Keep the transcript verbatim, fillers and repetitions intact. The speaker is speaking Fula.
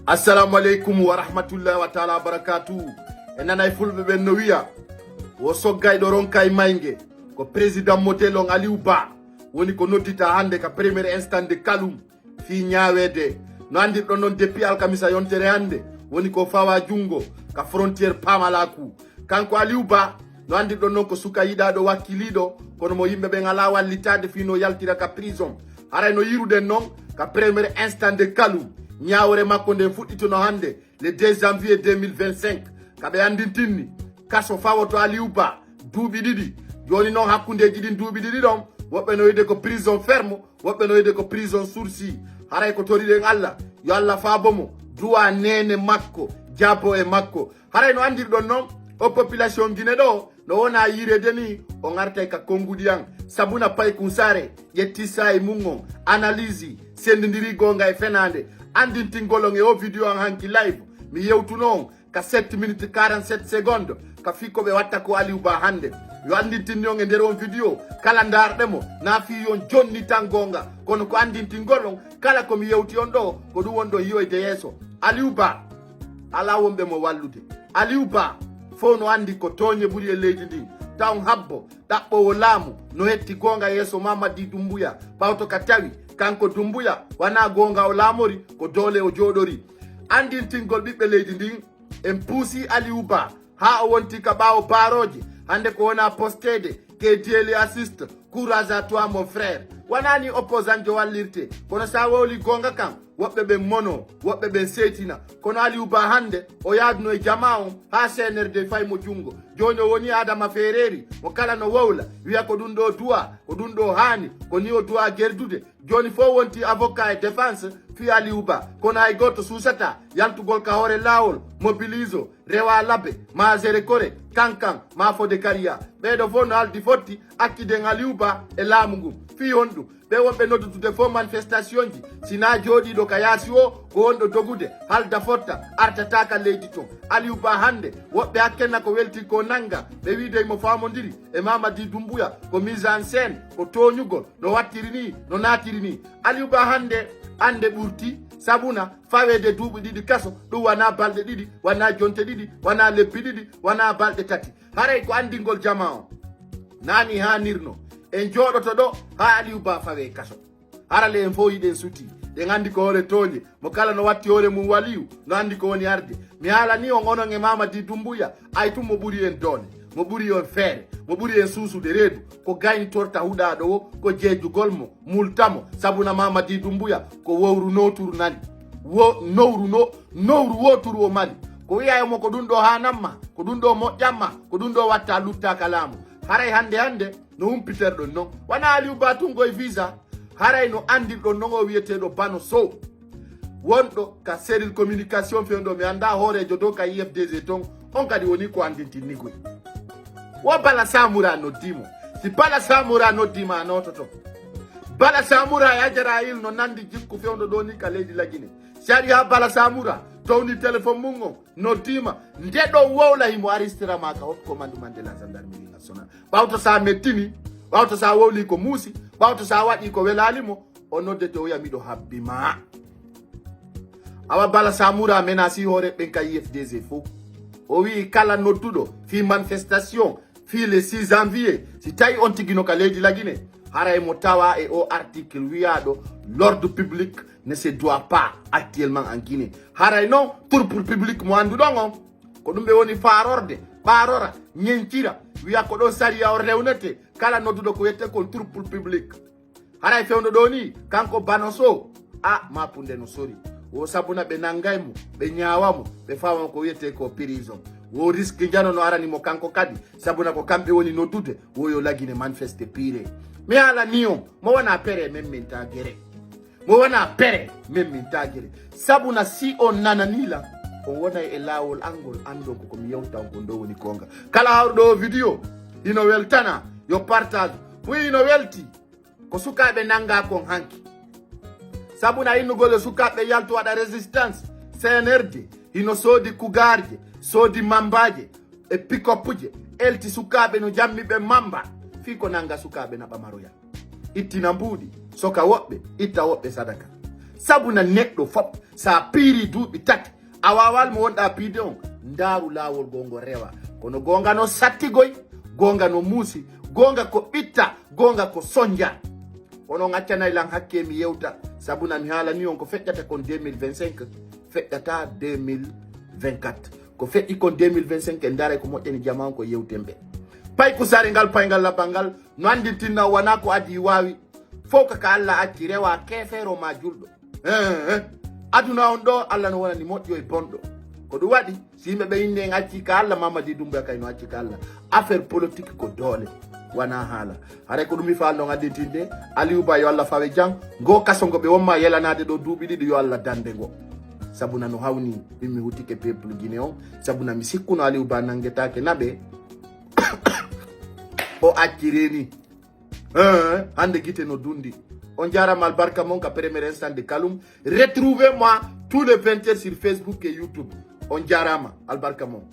Assalamu aleykum wa rahmatullahi wa taala wa barakatuhu. E nanay fulɓe ɓen no wiya, wo soggayɗo ronkay mayge. Ko président modèle on Aliou Ba woni ko noddita hannde ka première instance de Kaloum fii ñaaweede. No anndirɗon non, depuis alkamisa yontere hannde woni ko fawa junngo ka frontière Pamalaku. Kanko Aliou Ba, no anndirɗon non, ko suka yiɗaaɗo wakkiliiɗo, kono mo yimɓe ɓen alaa wallitaade fii no yaltira ka prison. Haray no yiruɗen non ka première instance de Kaloum, ñaawore makko nden fuɗɗitono hannde, le deux janvier deux mille vingt-cinq. Ka ɓe anndintinni, kaso fawoto Aliou Ba duuɓi ɗiɗi. Jooni non, hakkundeeji ɗin duuɓi ɗiɗi ɗon, woɓɓe no wiide ko prison ferme, woɓɓe no wiide ko prison sursis. Haray ko toriɗen Allah, yo Allah faabo mo, duwa neene makko, jabo e makko. Haray no anndirɗon non, o population Guinée ɗo, no wona yireede ni, o ngartay ka konnguɗi an. Sabuna Paykun Saare ƴetti saa'i mun on, analyse, senndindiri goonga e fenaande. Anndintingol on e o video an hanki live, mi yewtuno on ka sept minutes quarante-sept secondes, ka fii ko ɓe watta ko Aliou Ba hannde. Yo anndintinni on e nder on video, kala ndaarɗe mo, na fii on jonni tan goonga, kono ko anndintingol on, kala ko mi yewti on ɗo, ko ɗum wonɗon yi'oyde yeeso. Aliou Ba, alaa wonɓe mo wallude. Aliou Ba, fow no anndi ko tooñe ɓuri e leydi ndin. Taw on habbo, ɗaɓɓoowo laamu, no hetti goonga yeeso Mamadi Doumbouya, ɓawto ka tawi, kanko Doumbouya, wanaa goonga o laamori, ko doole o jooɗori. Anndintingol ɓiɓɓe leydi ndin, en puusi Aliou Ba, haa o wonti ka ɓaawo baarooje, hannde ko wona posteede, que Dieu lui assiste, courage à toi mon frère. Wanaa ni opposant jo wallirte, kono sa wowli goonga kan, woɓɓe ɓen mono, woɓɓe ɓen seytina. Kono Aliou Ba hannde, o yaaduno e jamaa on, haa C N R D fay mo junngo. Jooni o woni Adama Feereeri, mo kala no wowla, wiya ko ɗum ɗo duwa, ko ɗum ɗo haani, ko ni o duwa gerdude. Jooni fow wonti avocat e défense fii Aliou Ba. Kono hay gooto suusataa yaltugol ka hoore laawol, mobilise o, rewa labe, maa zere kore, kankan, maa fode kariya. Ɓeeɗo fow no haldi fotti, acciden Aliou Ba e laamu ngun. Fii honɗum? Ɓe wonɓe noddude fow manifestation ji, si na jooɗiiɗo ka yaasi o, ko wonɗo dogude, halda fotta, artata ka leydi ton. Aliou Ba hannde, woɓɓe hakkenna ko welti ko nanga, ɓe wiide mo faamondiri e Mamadi Doumbouya, ko mise en scène, ko tooñugol, no wattiri ni, no naatiri ni. Aliou Ba hannde, annde ɓurti, sabuna, faweede duuɓi ɗiɗi kaso, ɗum wanaa balɗe ɗiɗi, wanaa jonte ɗiɗi, wanaa lebbi ɗiɗi, wanaa balɗe tati. Haray ko anndingol jamaa on. Naa ni haanirno. En jooɗoto ɗo haa Aliou Ba fawee kaso. Hara le en fow yiɗen suti. Ɗen anndi ko hoore tooñe. Mo kala no watti hoore mum waliyu, no anndi ko woni arde. Mi haalani on, onon e Mamadi Doumbouya, ay tun mo ɓuri en doole, mo ɓuri en feere, mo ɓuri en suusude reedu. Ko gaynitorta huɗaaɗo o, ko jeejugol mo, multa mo. Sabuna Mamadi Doumbouya, ko wowru noturu nani. Wo, nowru no, nowru woturu o mari. Ko wi'a e mo ko ɗum ɗo haanamma, ko ɗum ɗo moƴƴamma, ko ɗum ɗo watta lutta ka laamu. Haray hannde hannde, no humpiterɗon non. Wanaa Aliou Ba tun koye visa. Haray no anndirɗon non o wi'eteeɗo Bano Sow. Wonɗo ka cellule communication fewndo, mi anndaa hooreejo dow ka U F D G ton, on kadi woni ko anndintinni koy. Wo Bala Samura noddi mo. Si Bala Samura noddi ma, a noototo. Bala Samura e Ajara Ayil no nanndi jikku fewndo ɗo ni ka leydi Lagine. Si ari haa Bala Samura towni téléphone mum on, noddi ma. Nde ɗon wowla himo aristira ma ka haut commandement de la gendarmerie nationale. Ɓawto sa mettini, ɓawto sa wowli ko muusi, ɓawto sa waɗi ko welaali mo, o noddete o wi'a miɗo habbi ma. Awa Bala Samura menasi hoore ɓen ka U F D G fow. O wi'i kala nodduɗo fii manifestation fii le six janvier, si tawi on tigi no ka leydi Lagine, haray mo tawa e o article wi'aaɗo l'ordre public ne se doit pas actuellement en Guinée. Haray non, trouble public mo annduɗon on, ko ɗum ɓe woni faarorde, ɓaarora, ñencira, wi'a ko ɗon sariya on rewnete, kala nodduɗo ko wi'ete kon trouble public. Haray fewndo ɗo ni, kanko Bano Sow, a, mapunde no sori. Wo sabuna ɓe nangay mo, ɓe ñaawa mo, ɓe faama ko wi'ete ko prison. Wo risque njano no arani mo kanko kadi, sabuna ko kamɓe woni noddude, wo yo Lagine manifeste pire. Mi haalani on, mo wona pere memminta gere. Mo wona pere memminta gere. Sabuna si on nanani lan, on wonay e laawol angol, anndon ko ko mi yewta on kon ɗo woni goonga. Kala hawruɗo o video, hino weltana, yo partage. Wi hino welti. Ko sukaaɓe nanngaa kon hanki. Sabuna innugol e sukaaɓe yaltu waɗa résistance, C N R D hino soodi kugaarje, soodi mambaaje e pick-upje, elti sukaaɓe no jammi ɓe mamba. Fii ko nannga sukaaɓe naɓa maroya. Ittina mbuuɗi, soka woɓɓe, itta woɓɓe sadaka. Sabu na neɗɗo fof, so a piiri duuɓi tati, a waawal mo wonɗa piide on, ndaaru laawol goo ngo rewa. Kono goonga no sattigoy, goonga no muusi, goonga ko ɓitta, goonga ko sonja. Kono on accanay lan hakke mi yewta, sabu na mi haalani on ko feƴƴata kon deux mille vingt-cinq, feƴƴata deux mille vingt-quatre. Ko feƴƴi kon deux mille vingt-cinq, en ndaray ko moƴƴani jama on ko yewten ɓe. Pay ko sare ngal, pay ngal laɓal ngal, no anndintinna wona ko adii waawi. Fof ka ka Alla acci rewa keefeero ma julɗo. Eh, eh. Aduna on ɗo, Alla no wonani moƴƴo e bonɗo. Ko ɗum waɗi, si yimɓe ɓe innde en acci ka Alla, Mamadi Doumbouya kay no acci ka Alla. Affaire politique ko doole, wona haala. Haray ko ɗum mi faalno anndintinde, Aliou Ba yo Alla fawe jam, ngo kaso ngo ɓe wonma yelanaade ɗo duuɓi ɗiɗi yo Alla dande ngo. Sabu na no hawni, min mi hutike peuple Guinée on, sabu na mi sikkuno Aliou Ba nanngetaake naɓe, o acci reeni. Eh, hannde gite no dundi. On jaaraama albarka mon ka premier instant de Kaloum. Retrouvez-moi tous les vingt heures sur Facebook et YouTube. On jaaraama albarka mon.